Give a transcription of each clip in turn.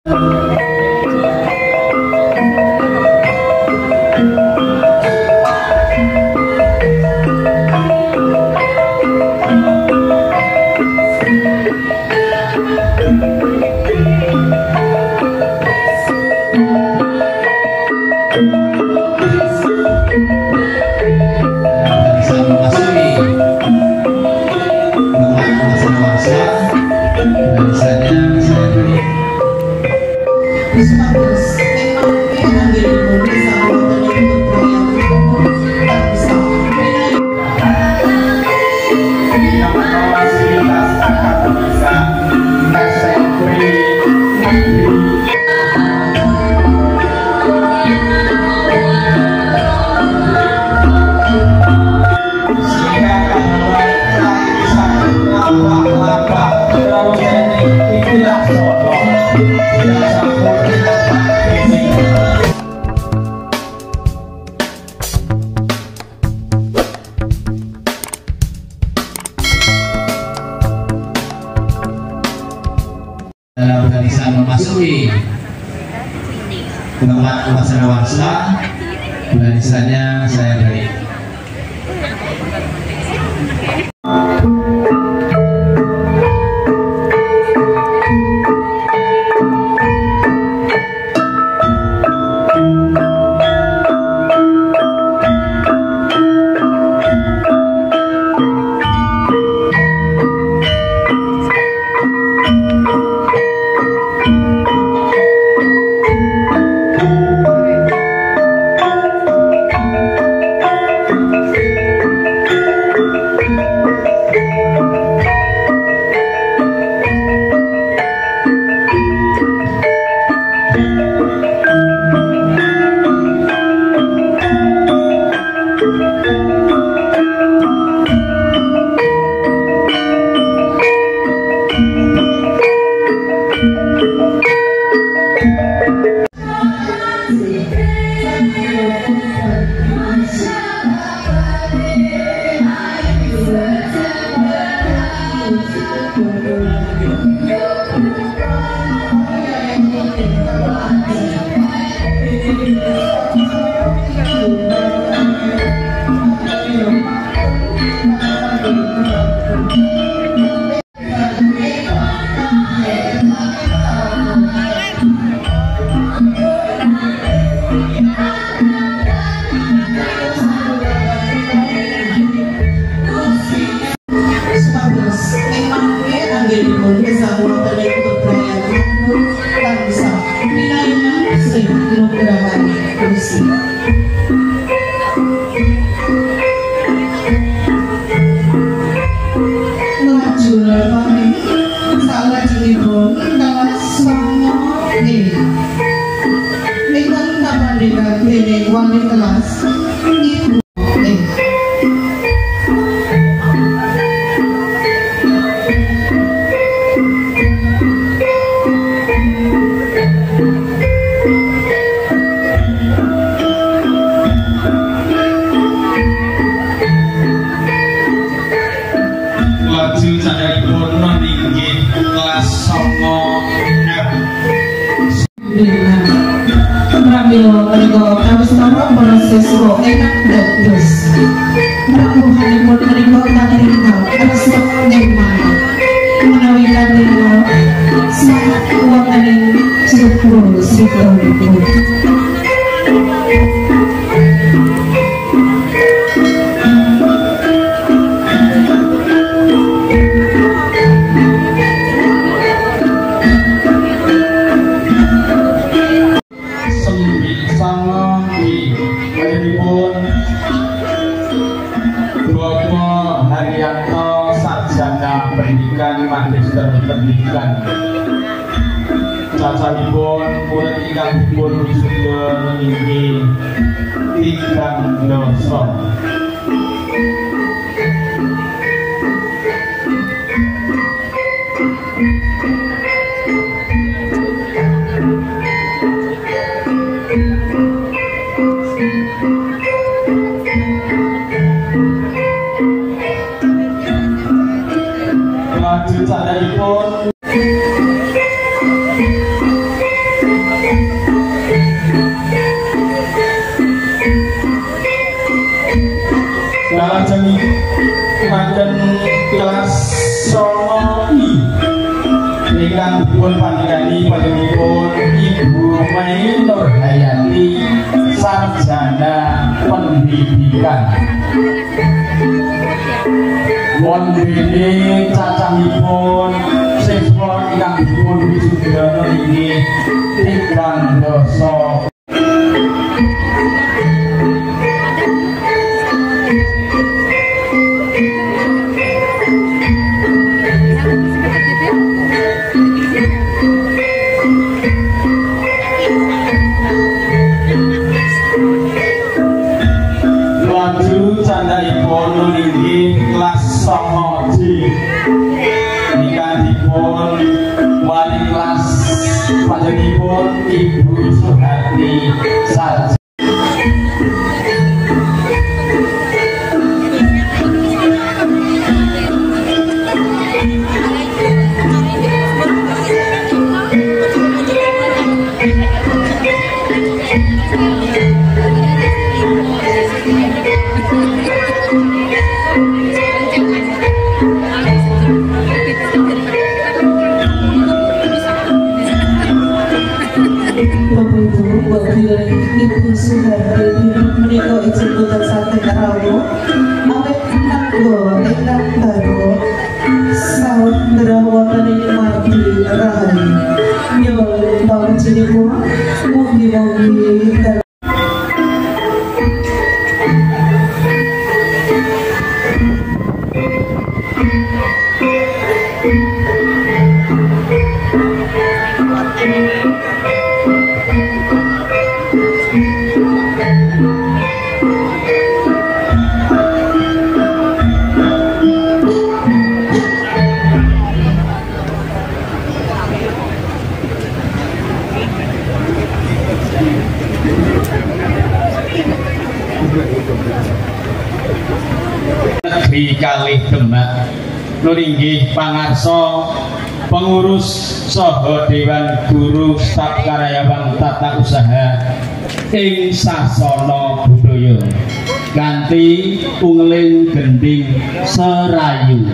Dalam barisan memasuki tempat upacara wangsa, barisannya saya beri. Pendidikan cacahipun murid ingkang dipun wisuda inggih 3 dasa. Lajeng cacahipun manten kelas 9I ingkang dipun panjenengani panjenenganipun Ibu Mei Nurhayati, sarjana pendidikan. Wondene cacahipun siswa ingkang dipun wisuda inggih 3 dasa. Laju candhaipun inggih kelas 9J ingkang dipun wali kelas panjenenganipun Ibu Suharti Sarjana. Bapak Ibu, wakil Ibu Suharti menika izin boten saking rawuh awit nangga ingkang baru saundra wonten ing margi rahayu. Nyuwun pangajipun mugi-mugi. Negeri kalih Demak nur inggih pangarsa pengurus saha dewan guru staf karyawan tata usaha ing sasana budaya kanthi ungeling gending serayu.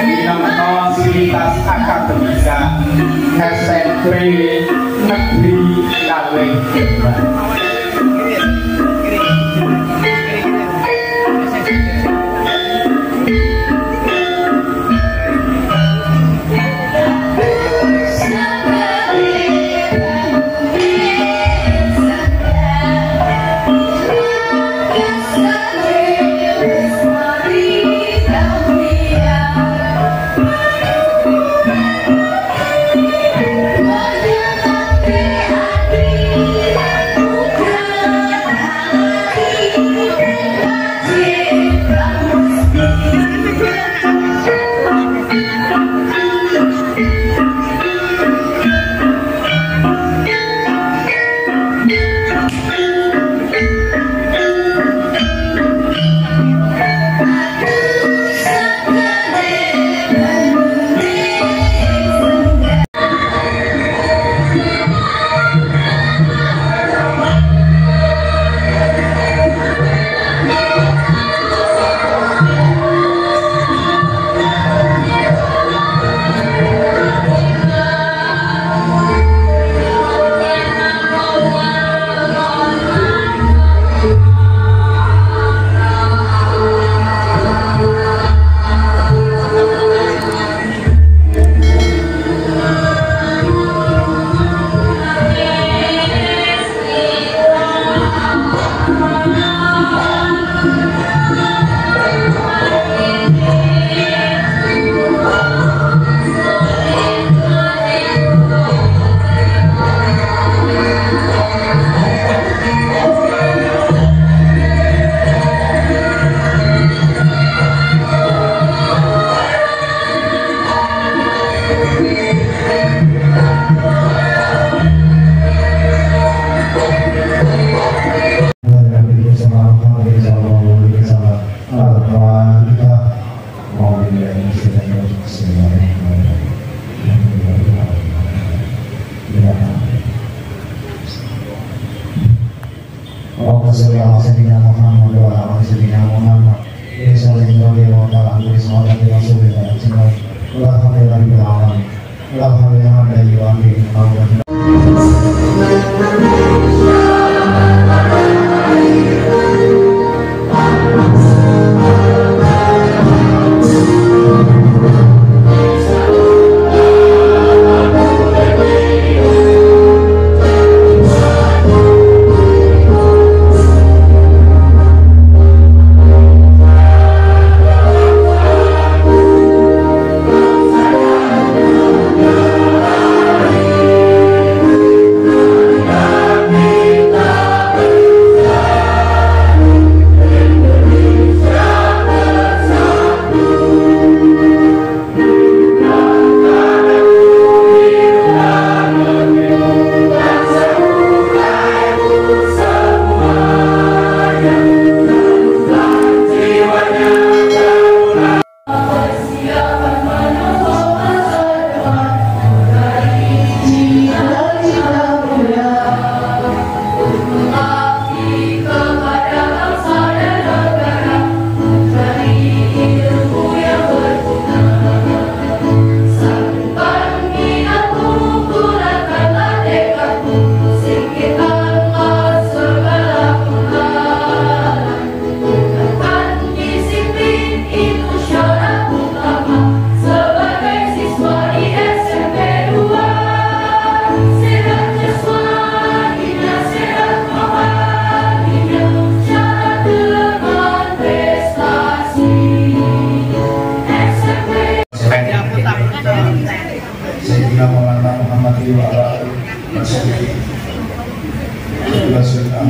Minangka sivitas akademika SMP Negeri Kalih Demak. sholli ala sayyidina Muhammad wa ala ali sayyidina Muhammad.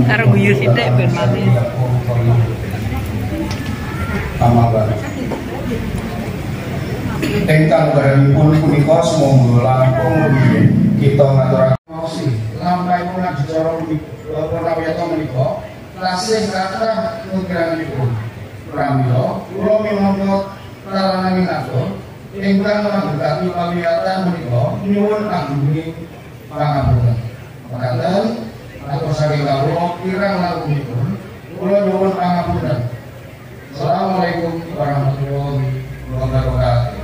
Karo guyu sithik ben mati. Ingkang baranipun punika sumangga langkung kita ngaturaken maosi lampahipun adicara purnawiyata menika tasih kathah kekirangipun. Pramila kula minangka pralana ingkang langgengake pawiyatan menika nyuwun agunging pangapunten. Mekaten atur saking kawula kirang langkungipun kula nyuwun pangapunten. Assalamualaikum warahmatullahi wabarakatuh.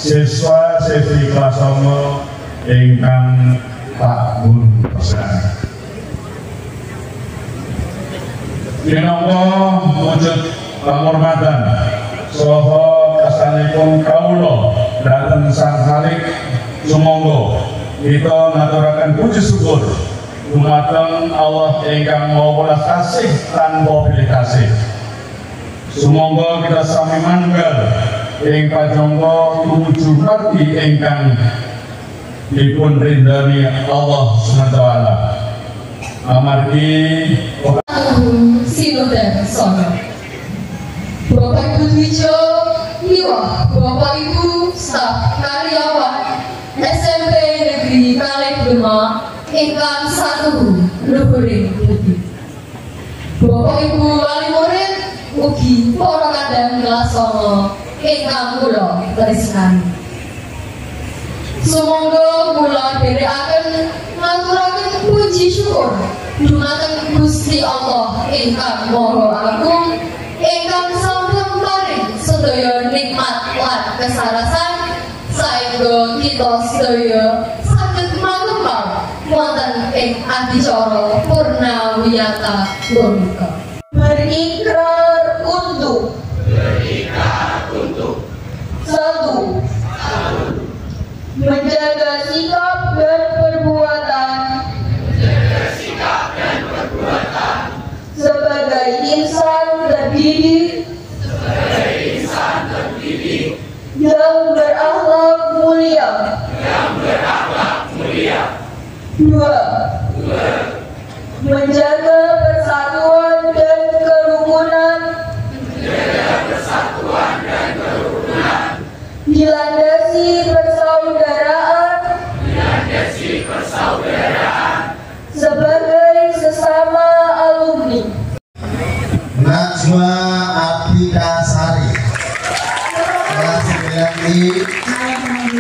Siswa siswi kelas 9 ingkang tak guntosan. Minangka wujud penghormatan saha kasanipun kawula dhateng Sang Khalik, sumangga kita ngaturaken puji syukur dumateng Allah ingkang Maha Welas Kasih tanpa pilih kasih. Sumangga kita sami manunggal ing pajangka tumuju margi ingkang dipun rindani Allah Subhanahu wa taala. Amargi Sinudarsono. Bapak Ibu Dwijo, Iwa, Bapak Ibu staf karyawan SMP Negeri Kalih Demak ingkang satu luhuring budi. Bapak Ibu wali murid ugi para kadang kelas 9 ingkang kula tresnani. Sumangga kula dherekaken ngaturaken puji syukur dumateng Gusti Allah ingkang Maha Agung ingkang sampun paring sedaya nikmat lan kesarasan saengga kita sedaya saged makempal wonten ing adicara purnawiyata punika. Berikrar untuk satu, menjaga sikap dan perbuatan sebagai insan terdidik yang berakhlak mulia. Dua, Menjaga persatuan dan kerukunan. Dilandasi persaudaraan. Sebagai sesama alumni. Najwa Abdika Sari, kelas 9I,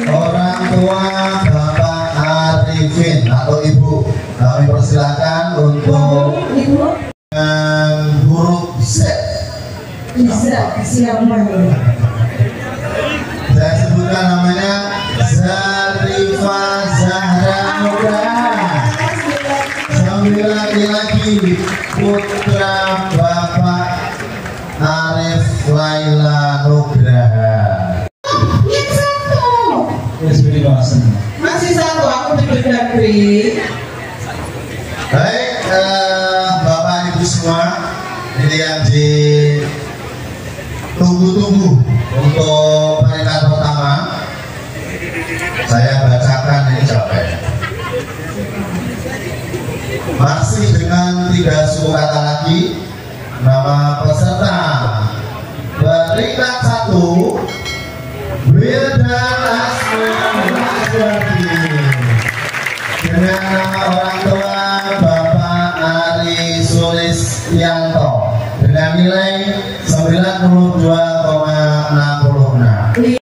orang tua Bapak Arifin atau Ibu, kami persilakan untuk dengan huruf Z. Saya sebutkan namanya Zarifa Zahra Nugraha. 9 lagi putra Bapak Arif Laila Nugraha. Yang satu. Masih satu, aku deg-degan. Baik, Bapak Ibu semua, ini yang ditunggu-tunggu untuk peringkat pertama. Saya bacakan ini capek. Masih dengan 3 suku kata lagi. Nama peserta peringkat 1 Wildan Asma Aswadi, dengan nama orang tua Bapak Ari Sulistianto dengan nilai 92,66.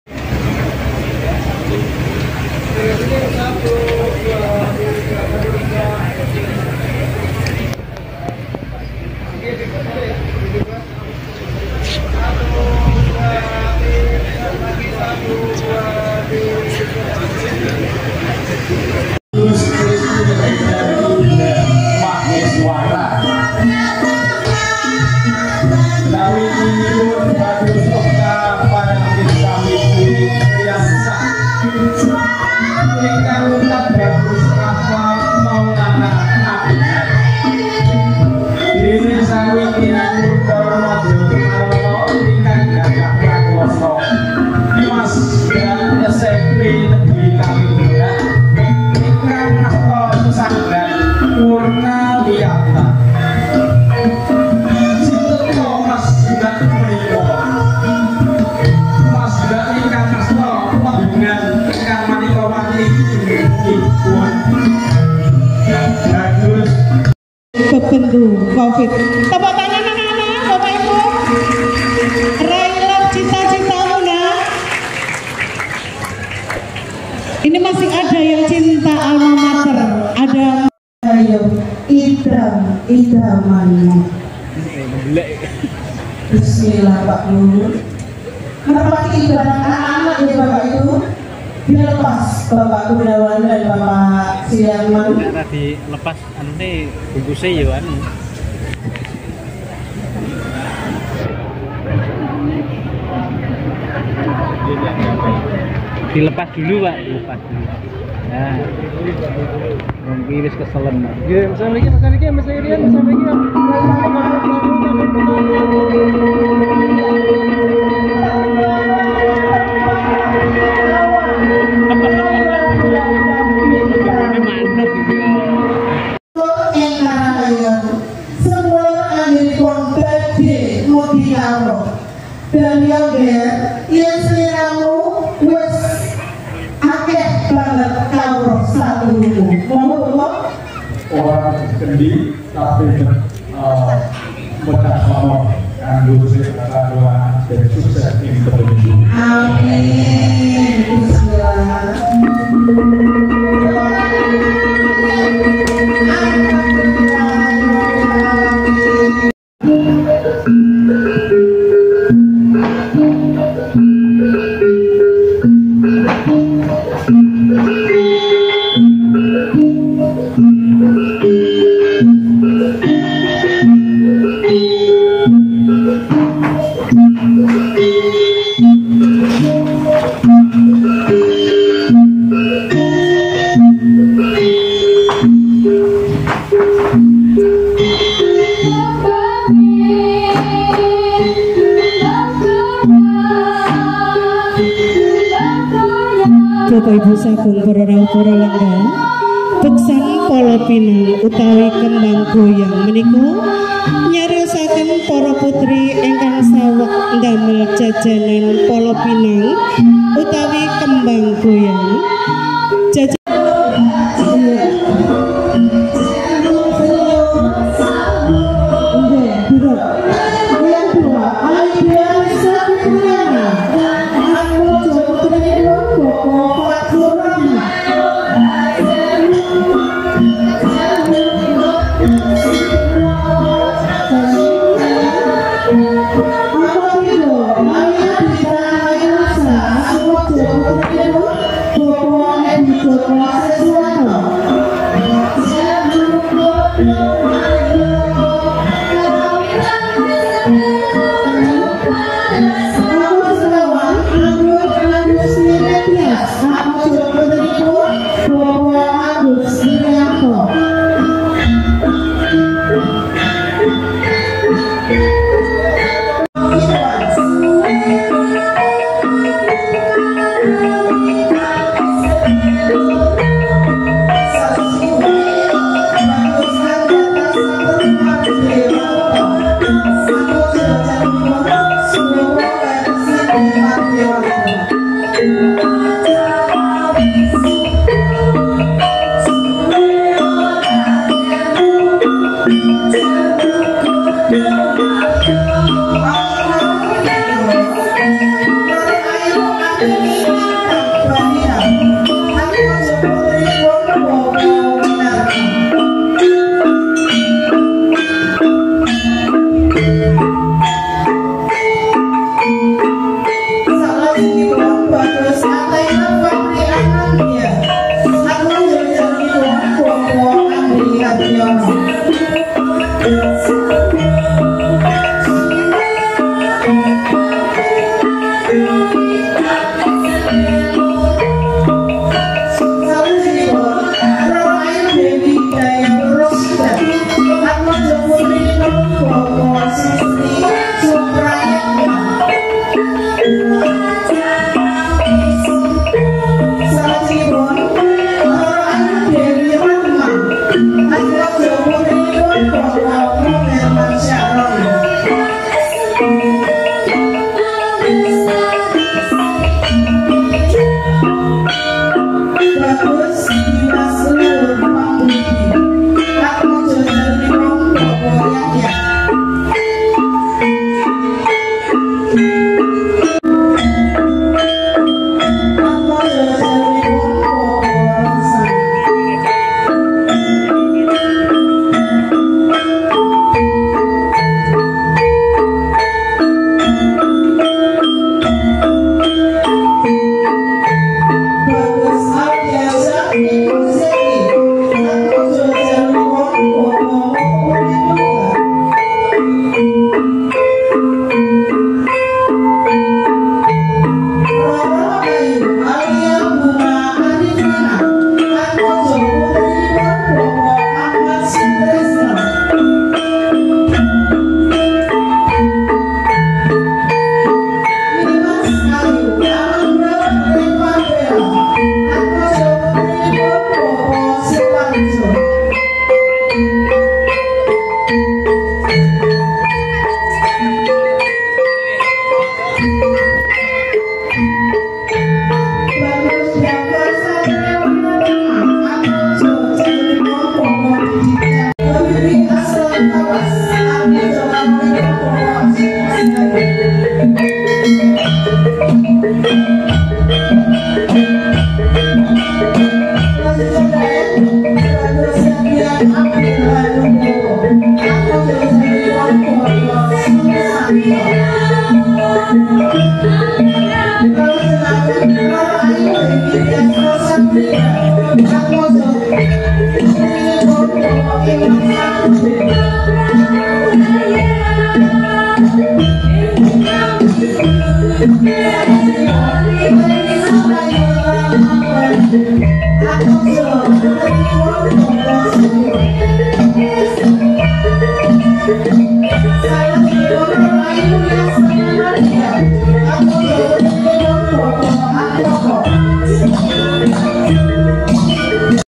Bebendu COVID. Tepuk tangan anak-anak, Bapak Ibu. Raihlah cita-citamu nak. Ini masih ada yang cinta alma mater. Ada. Ayo, idam, idamanmu. Bismillah Pak Nur. Menepati ibadah anak-anak ya Bapak Ibu. Dia lepas Bapak Gunawan dan Bapak Siaman. Tadi lepas anu bungkusnya ya anu. Dilepas dulu Pak, dilepas dulu. Nah, mungkin wis keselen. Nggih, Mas Riki, Mas Riki, Mas Rian, Mas Riki. Dan yang yen sliramu wis akeh banget kawruh satumu. Monggo ora kendi tapi mecah ngomong kanggo sing doa ben sukses ing pemilu. Amin. Bismillah. Bapak Ibu sagung para rawuh para lenggah, beksan pala pinang utawi kembang goyang menika nyariosaken para putri ingkang saweg ndamel jajanan pala pinang utawi kembang goyang.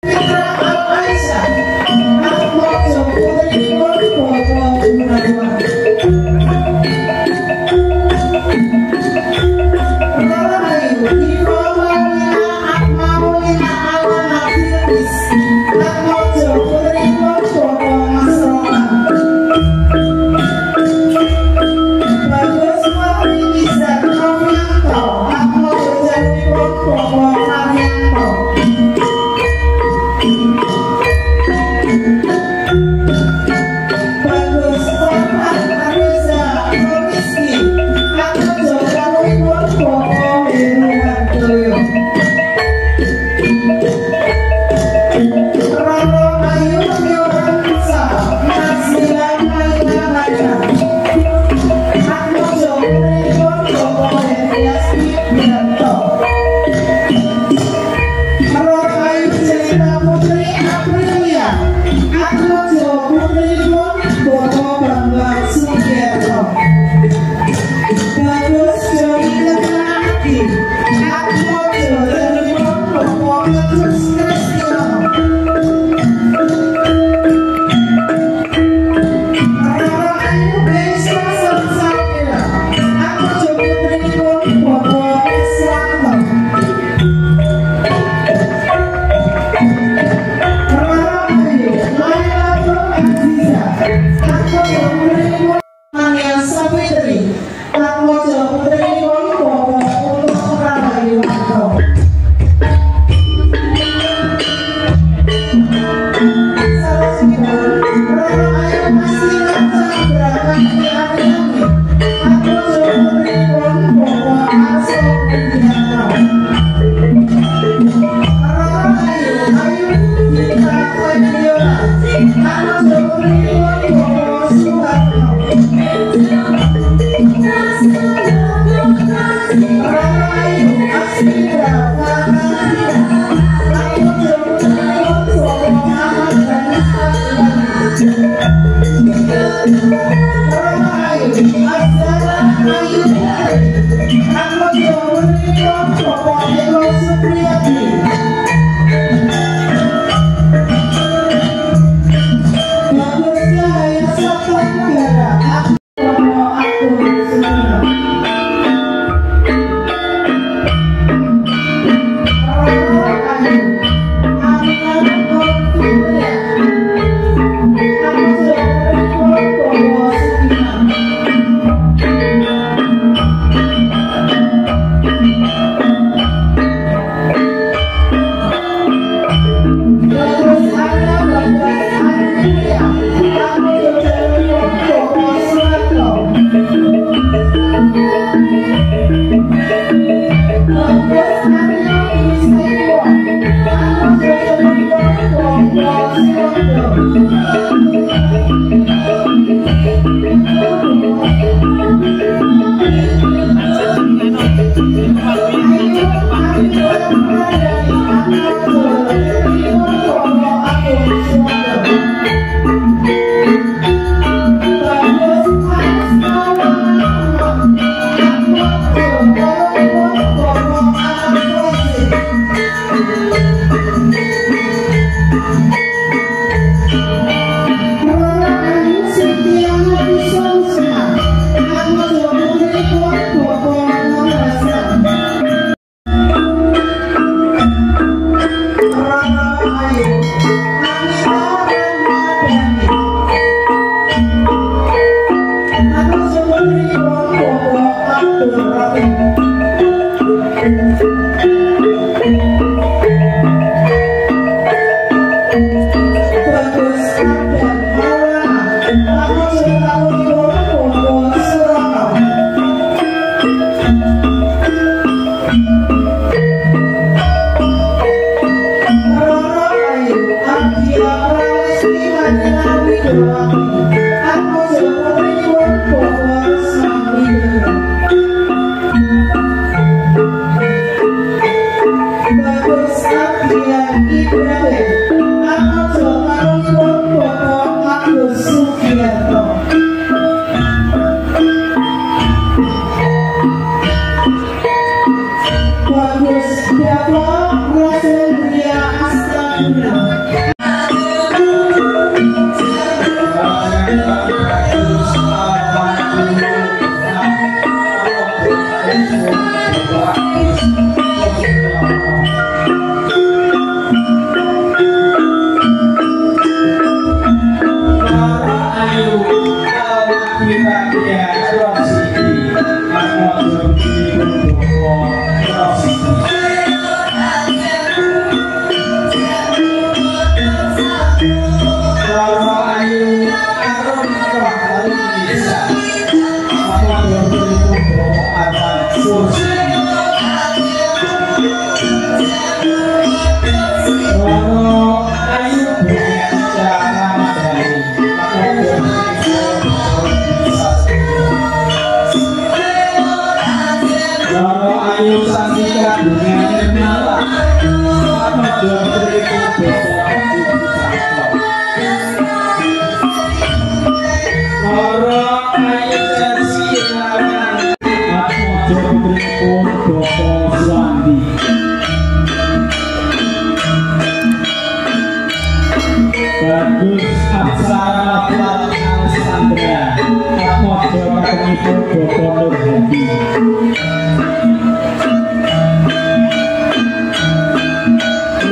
Mitra Al-Aisyah. Rosidi.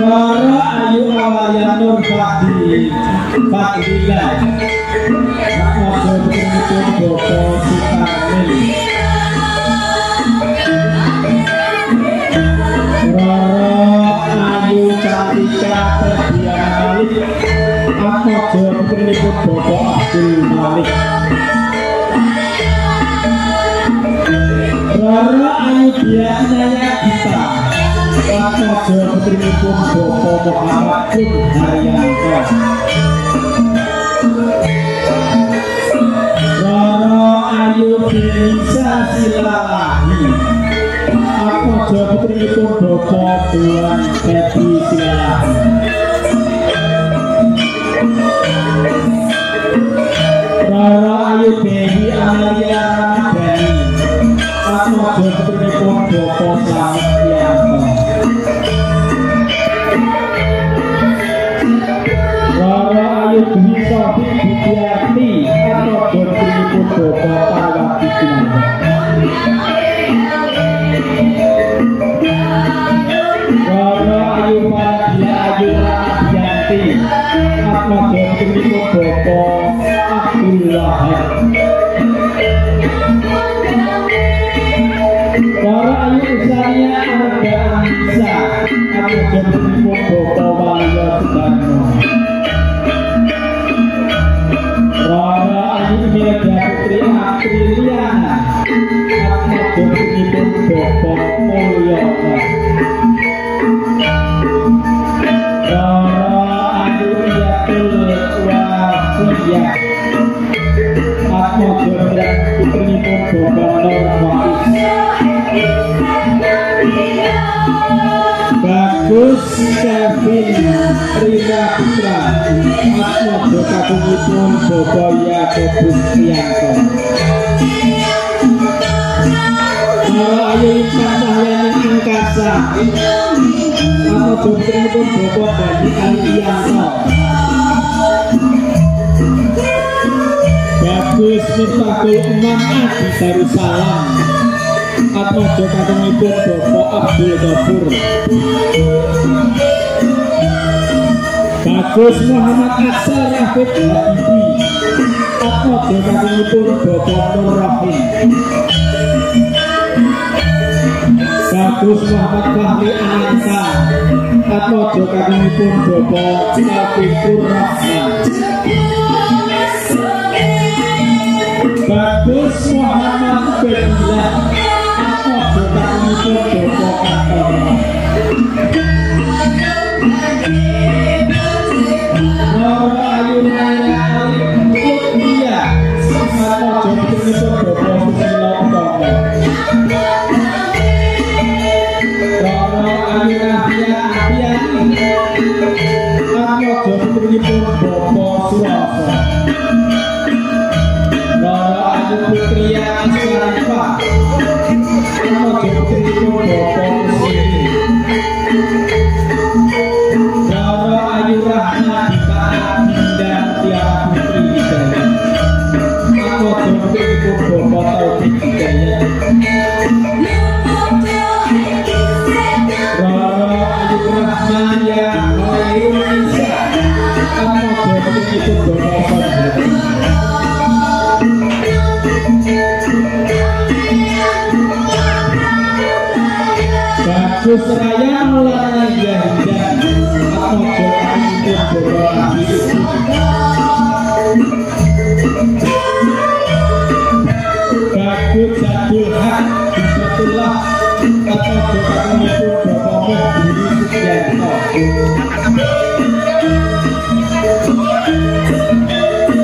Roro Ayu Awalia Nur Fadila Atmojo putrinipun Bapak Sukarmin. Roro Ayu Cantika Ferdiana Malik Atmojo putrinipun Bapak Abdul Malik. Roro Ayu Dianaya Gita Atmojo putrinipun Bapak Muhammad Kun Haryanto. Roro Ayu Belisa Silalahi Atmojo putrinipun Bapak Tuan Febri Silalahi. Roro Ayu Dewi Amalia Ramadhani Atmojo putrinipun Bapak Slamet Priyanto. Roro Ayu Dwi Sofi Budiarti Atmojo putrinipun Bapak Parwati Ginanjar. Roro Ayu Faradia Ayu Ramadianti Atmojo putrinipun Bapak Abdul Wahab. Roro Ayu Usania Arga Anissa Atmojo putrinipun Bapak Waluyo Sutarno. Roro Ayu Mirda Putri Apriliana Atmojo putrinipun Bapak Mulyono. Roro Ayu Iyatul Wafiyah Atmojo putrinipun Bapak Nur Faiz. Bagus Kevin Rina Putra Atmojo kakungipun Bapak Yakobus Priyanto. Roro Ayu Intan Cahyani Angkasa Atmojo putrinipun Bapak Dani Ariyanto. Bagus Miftahul Umam Adi Darussalam Atmojo kakungipun Bapak Abdul Ghafur. Bagus Muhammad Aksel Rafiq Habibi Atmojo kakungipun Bapak Nur Rahim. Bagus Muhammad Fahri Ananta Atmojo kakungipun Bapak Taufikur Rahman. Bagus Muhammad Ubaidillah Atmojo kakungipun Bapak Kantono. Roro Ayu Naya Alif Lutfia Atmojo putrinipun Bapak Susilo Utomo. Roro Ayu Nafia Apiani Atmojo putrinipun Bapak Suroso. Roro Ayu Putria Aswarifah Atmojo putrinipun Bapak Kusini. Roro Ayu Rahma Dita Adinda Tiara Putri Hidayat Atmojo putrinipun Bapak Taufik Hidayat. Roro Ayu Rahmaya Khairunisa Atmojo putrinipun Bapak Sonhadi. Bagus Raya Maulana Yahya Atmojo kakungipun Bapak Adi Rudi. Bagus Jadul Haq Hidayatullah Atmojo kakungipun Bapak Muhduri Sugianto.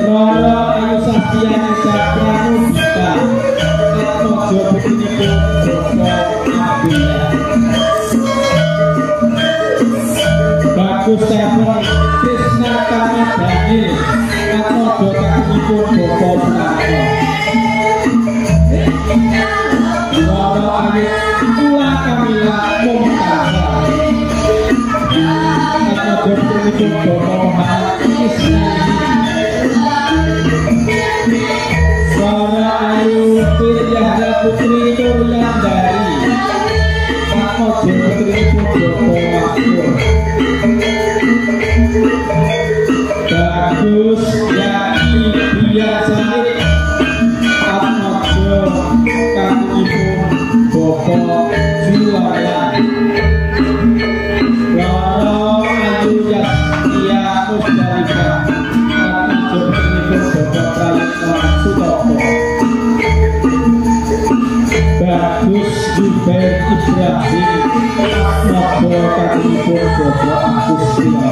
Roro Ayu Sastianisa Pramudita Atmojo putrinipun Bapak Abdullah. Bagus Stephen Krisna Kama Daniel Atmojo kakungipun Bapak Sunarto. Roro Ayu Ula Kamila Mumtazah Atmojo putrinipun Bapak Muhammad Ismaili. Roro Ayu Firyahda Putri Nuryandari Atmojo putrinipun Bapak Makmur. Bagus Yati Biasani Atmojo kakungipun Bapak Juwaya. Loro Ayu Yastia Musdalifah Atmojo putrinipun Bapak Prayitno Sutopo. Bagus Zubair Ibrahim Atmojo kakungipun Bapak Agus Priyono.